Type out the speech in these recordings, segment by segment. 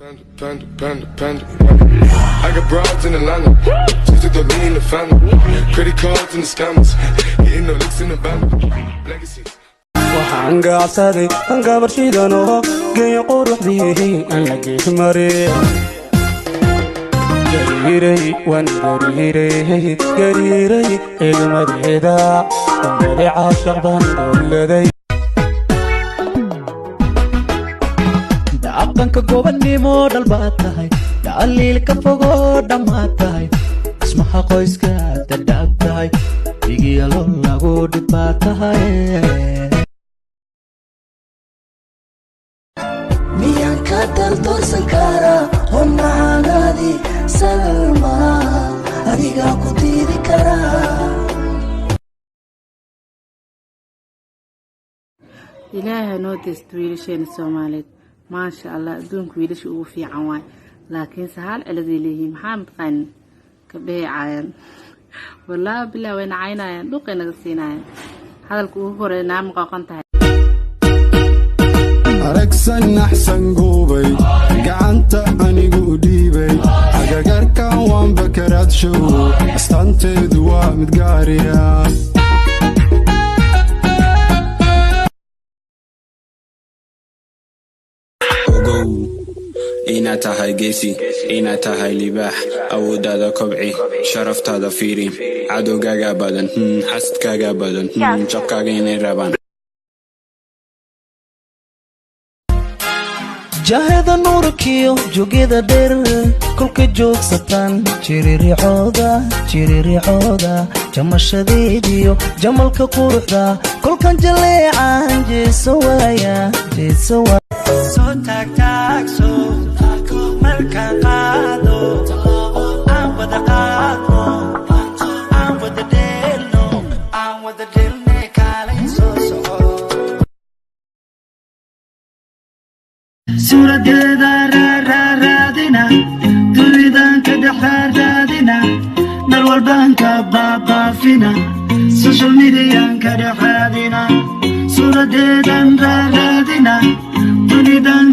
Panda, panda, panda, panda. I got broads in Atlanta. Just took the lean in the family. Credit cards and the scammers. Hitting the licks in the band. Legacies. Waxaan gaabsaday aan gabarshidanoo geeya quruxdii aan la geesmare. Gariiray, waan gariiray, gariiray ilmadeeda dambade caashaq baan dowladay. Dhaqanka gobannimo dhalbaad tahay, dhaliilka fogoo dhammaad tahay, dhismaha qoyska dadhaab tahay, dhigiyalo lagu dhibbaa tahay. Miyaan ka daldoorsan karaa honnacaagaadii Salma? Adigaa ku diidi karaa? Ilaahay noo deysto wiilasheena Soomaaliyeed. Maasha Allah, adduunka wiilasha ugu fiican waay, laakiinse hal ciladay leeyihiin. Maxaa mataqaanin? Gabdhahay caayaan. Wallaahi bilaa wayna caynayaan, dhuqay naga siinayaan. Hadalka ugu horeeya naama qoqon tahay. Aragsan axsan guubay, gacanta anigu dhiibay, agagarkan waanba karaadshow, astaanteedu waa mid gaariya. Ogow inaad tahay geesi, inaad tahay libaax. Awooddaada kobci, sharaftaada fiiri. Cadowgaaga badan, xasadkaaga badan, jabkaaga inay rabaan. Jaheda nuurkiyo jogyada dheer kolka joogsataan, jiriricooda jiriricooda, jamashadeediyo jamalka quruxda, kolkan jaleecaan jeeso waaya, jeeso waaya. Soo taagtaagso markaan qaado, aan wada qaadno, aan wada dheelno, aan wada dheelne, kaalay soo soco. Suuradeeda raaraaraadina, dunidan ka dhex raaraadina, meel walbaan ka baabaafina, social median ka dhex raadina, suuradeedan raaraadina, dunidan.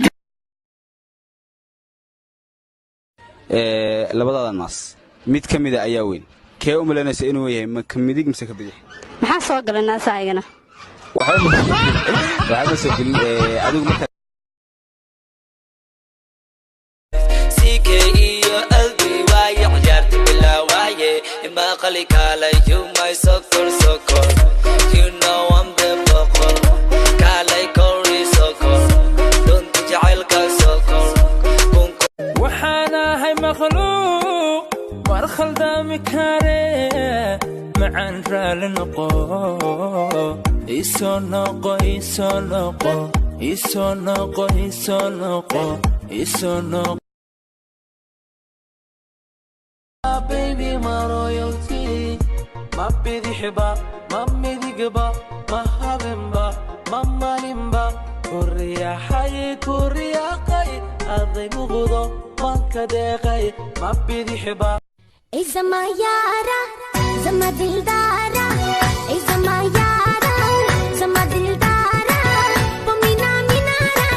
Labadaada naas mid ka mida ayaa weyn. Kee u malaynaysa inuu yahay, ma ka midig mise ka bidix? Maxaa soo galay naasahaygana? Waxba ma soo gelin adigu markaa. CK iyo LB waaye, ciyaarta bilaawaye, imaqali kaalay. You my sokor sokor, you know I'm the boqor. Kaalay kori sokor, dunta jacaylka sokor. Waxaan ahay makhluuq mar khaldami kare, macaan raali noqo, isoo noqo, isoo noqo, isoo noqo, isoo noqo, isoo noqo. Baby, my royalty, ma bidixba, ma midigba, ma habeenba, ma maalinba, ku riyaxay, ku riyaaqay, aday muqdo manka deeqay, ma bidixba. Zama yaara, zama dildaara, zama yaara, zama dildaara, mina minaara.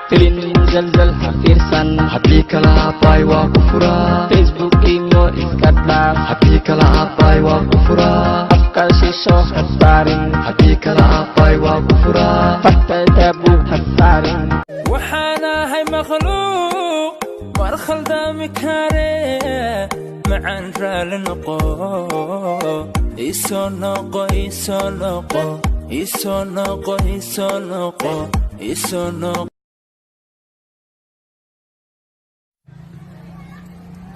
Filin musalsal ha fiirsan, haddii kala aabbaay waa ku furaa. Facebook imo iska dhaaf, haddii kala aabbaay waa ku furaa. Afka shisho ha saarin, haddii kala aabbaay waa ku furaa. Farta taabuu ha saarin. Waxaan ahay makhluuq mar khaldami kare, macaan raali noqo, isoo noqo, isoo noqo, isoo noqo, isoo noqo, isoo noqo.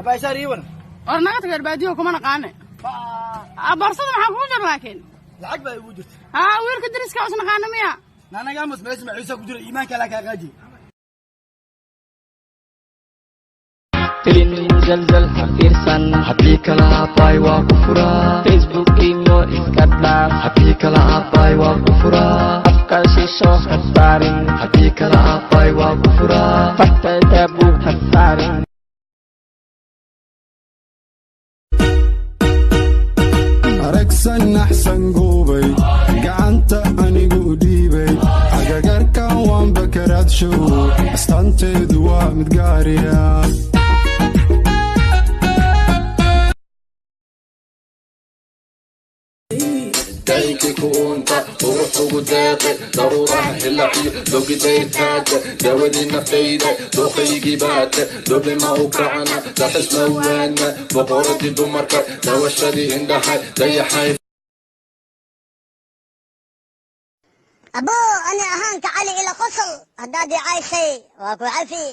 War naga tageer, baadiyo kuma naqaane. Boorsada maxaa kugu jira? Laakiin lacag baa igu jirta. Haa, wiilka dariska us naqaana miya? Naanaga meesha maciisa ku jira, iimaanka laa kaa qaaji. Filin musalsal ha fiirsan, haddii kala aabbaay waa ku furaa. Facebook imo iska dhaaf, haddii kala aabbaay waa ku furaa. Afka shisho ha saarin, haddii kala aabbaay waa ku furaa. Farta taabuu ha saarin. Aragsan axsan guubay, gacanta anigu dhiibay, agagarkan waanba karaad. raadsho, astaanteedu waa mid gaariya. Daykii ku uunta qurux ugu deeqay, daruuraha hilaciyo dogi dayrtaada, dawadii naftayda dooqaygii baate, doblima u kacana dalxis ma waana, boqoradii dumarka, dawashadii indhahay, dayaxay. Aboo, ani ahaanka Cali ila qosol. Haddaad i cayshay waa ku cafi,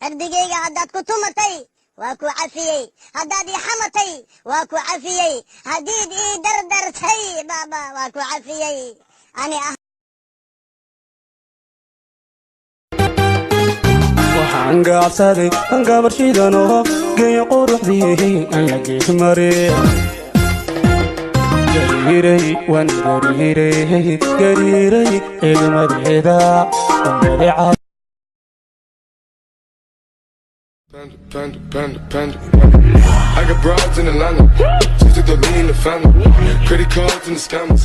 cirdigayga haddaad ku tumatay waa ku cafiyey, haddaad ii xamatay waa ku cafiyey, haddiid ii dardartay baaba waa ku cafiyey ani ah. Waxaan gaabsaday aan gabarshidanoo geeya quruxdii aan la geesmare. Gariiray, waan gariiray, gariiray eegmadeeda wangadeca. Panda, panda, panda, panda. I got broads in Atlanta. Just took the lean, the family. Credit cards and the scammers.